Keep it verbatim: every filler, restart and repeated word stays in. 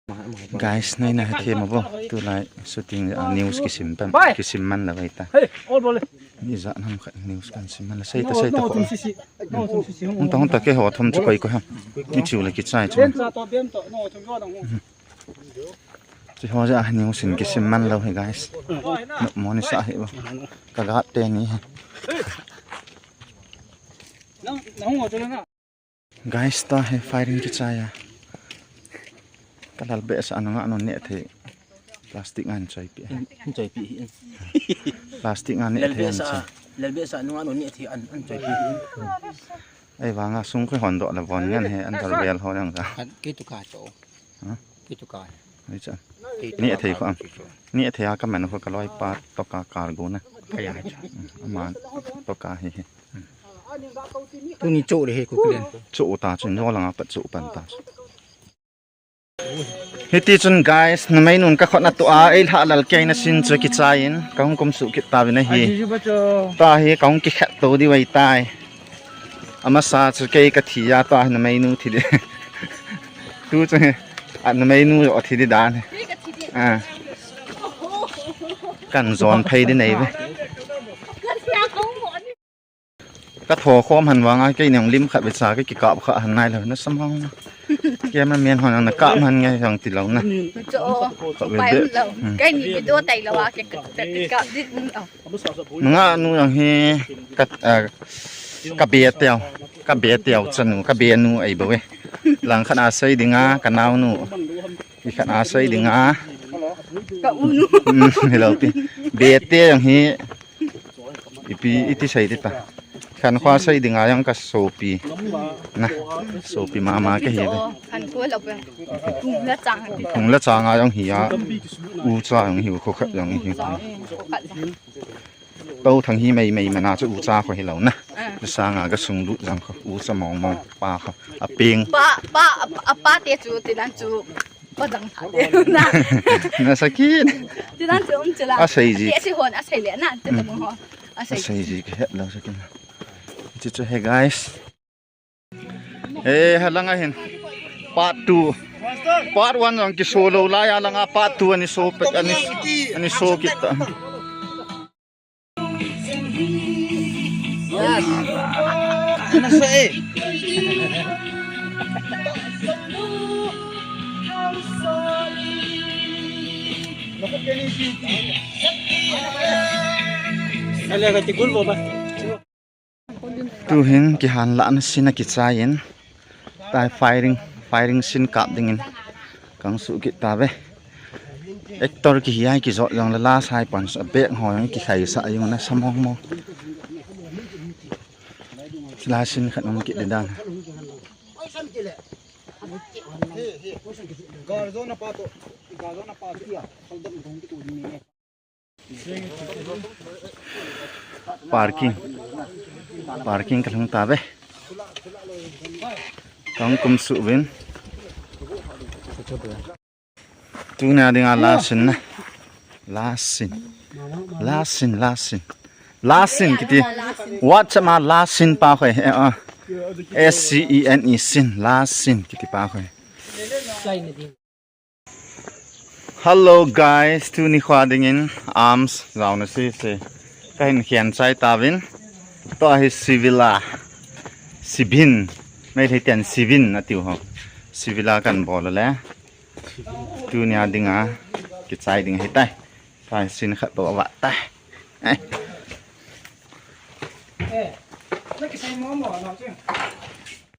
Guys, nei na hethem a bo. Tulai shooting a news kisim pan, kisim man la vai ta. Ni ja nam khat news kan sim man la, sei ta, sei ta ko. Hung ta, hung ta, keiho thum chu koi ko ham. Ni chu le kichai chu. Chi ho ja news in kisim man lou hi, guys. Mo ni sa hi bo. Ka ga te ni hi. Guys, ta hi firing kichai a. Ka lal be sa anu nga anu ne thei. Plastic ngan choi pi. Choi pi. Plastic ngan ne thei an sa. Lal be sa anu nga anu ne thei an, an choi pi. Ei vanga sung khui hon do la von ngan he an thar bel ho nang sa. Kei tu ka cho. Kei tu ka. Ni cha. Ni thei ko am. Ni thei a ka man ko ka loi pa to ka cargo na. Ka ya cha. Aman to ka hi hi. Tuni cho de he ko klen. Cho ta chu no langa pat cho pan ta. Hiti chun guys, numei nun ka khotna tua ei lha lal kei na sin chu kichai in ka hung kum su kit ta vin ahi. Ta hi ka hung kikhat to di vai tai. Amasa chu kei ka thi a, ta hi numei nu thi di. Tu chu hi a numei nu jo thi di dan. A. Kan jon phei di nei ve. Ka tho khom han vang a, kei neng lim khat ve cha, kei kikap kha han nai lo, na sam hong. Kei ma men hon na kap han ngai jong ti lo na. Cho, kap ve pai be. Lo. Hmm. Kei ni video tai lo a, kei kap, kei kap dit lo. Nga nu jong hi ka, ah, ka be teo, ka be teo chanu, ka be nu ei bo e. Lang khat a sei dinga, ka nau nu. Ki khat a sei dinga. Ka u nu. Hmm, hello pi. Be te jong hi. Ipi iti sei ti ta. Khan khua sei dinga jong ka sopi. Na, sopi mama ka hi ve. Khan khua lo pe. Tung la chang ti. Tung la chang a jong hi a. U cha jong hi u kho khat jong hi. Kho khat. To thang hi mei mei mana chu u cha kho hi lo na. Ah. Sanga ka sung lut jang kho. U cha mong mong pa kho. A ping. Pa, pa, a, a pa te chu ti nan chu. Padang tha de na. Na sakit. Ti nan chu um chu la. A sei ji. Ti a sei hon, a sei le na, ti ta mong ho. A sei. A sei ji ka het lo sakit. Ti chu he guys. Eh, ha langa hin. Part two. Part one jong kiso lo lai a langa part two ani so pe, ani, ani so kit ta. Yes. Nasa eh. Tuhin kihan lana sin a kichai in. Tai firing, firing sin kap dingin kang su kit ta ve. Actor kihi ai kijot jong le la sai pan sa bek ho jong kikhai sa jong na sa mong mong. La sin khat um kit dan. Parking. Parking ka lhung ta ve. Kang kum su vin. Tuna dinga la sin na. La sin. La sin, la sin. La sin kiti. What ma la sin pa khoi. Eh, ah. S C E N E sin. La sin kiti pa khoi. Hello guys, tuni khua dingin arms jaona sese kahin khen chai tauvin. Tua hi civil a, civil, Meitei ten civil atiu ho. Civil a kan bol le. Tunia dinga kichai ding hitai. Tua hi sin khat bou avat tai. Eh.